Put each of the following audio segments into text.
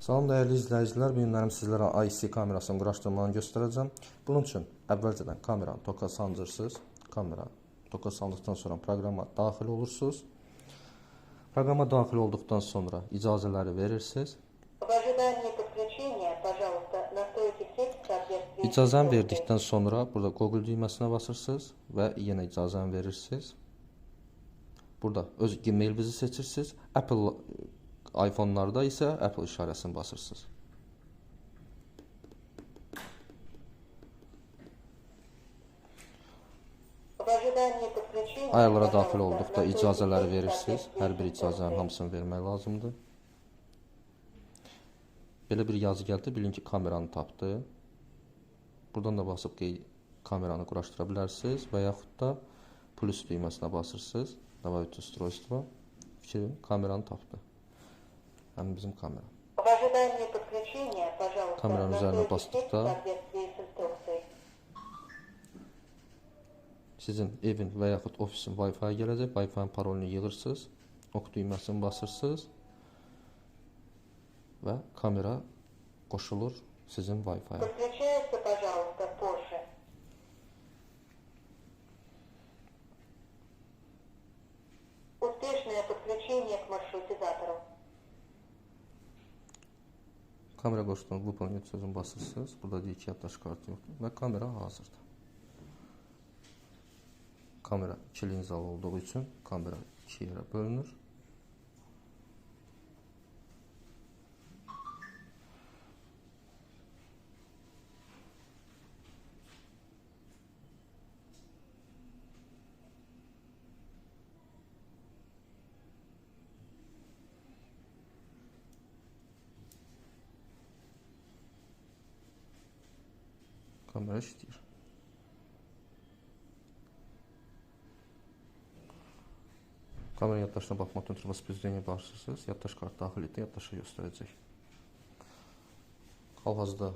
Salam dəyərli izləyicilər, bu günlərim sizlərə IC kamerasını quraşdırmanı göstərəcəm. Bunun üçün əvvəlcədən kameranı toka sancırsınız. Kamera toka sandıqdan sonra proqrama daxil olursunuz. Proqrama daxil olduqdan sonra icazələri verirsiniz. İcazəni verdikdən sonra burada Google düyməsinə basırsınız və yenə icazəni verirsiniz. Burada öz Gmail-inizi seçirsiniz. Apple iPhone-larda isə Apple işarəsini basırsınız. Ayarlara daxil olduqda icazələri verirsiniz. Hər bir icazənin hamısını vermək lazımdır. Belə bir yazı gəldi. Bilin ki, kameranı tapdı. Buradan da basıb kameranı quraşdıra bilərsiniz və yaxud da plus düyməsinə basırsınız. Добавить устройство. Fikir, kameranı tapdı. Həmin bizim kamera. Kameranın üzərinə basdıqda sizin evin və yaxud ofisin Wi-Fi gələcək. Wi-Fi-nin parolunu yığırsınız. Ok düyməsini basırsınız və kamera qoşulur sizin Wi-Fi-ya. Успешное подключение к маршрутизатору. Kamera qoşulduğunu выполнить sözünü basırsınız. Burada deyir ki, yaddaş kartı yoxdur və kamera hazırdır. Kamera iki linzalı olduğu üçün kamera iki yerə bölünür. Kamera işləyir. Kamera yaddaşına baxmaqdan ötürü воспроизведение basırsınız. Yaddaş kartı daxil etdi, yaddaşa göstərəcək. Hal-hazırda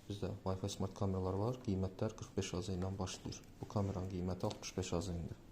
bizdə Wi-Fi smart kameralar var. Qiymətlər 45 AZ ilə başlayır. Bu kameranın qiyməti 65 AZ-dir.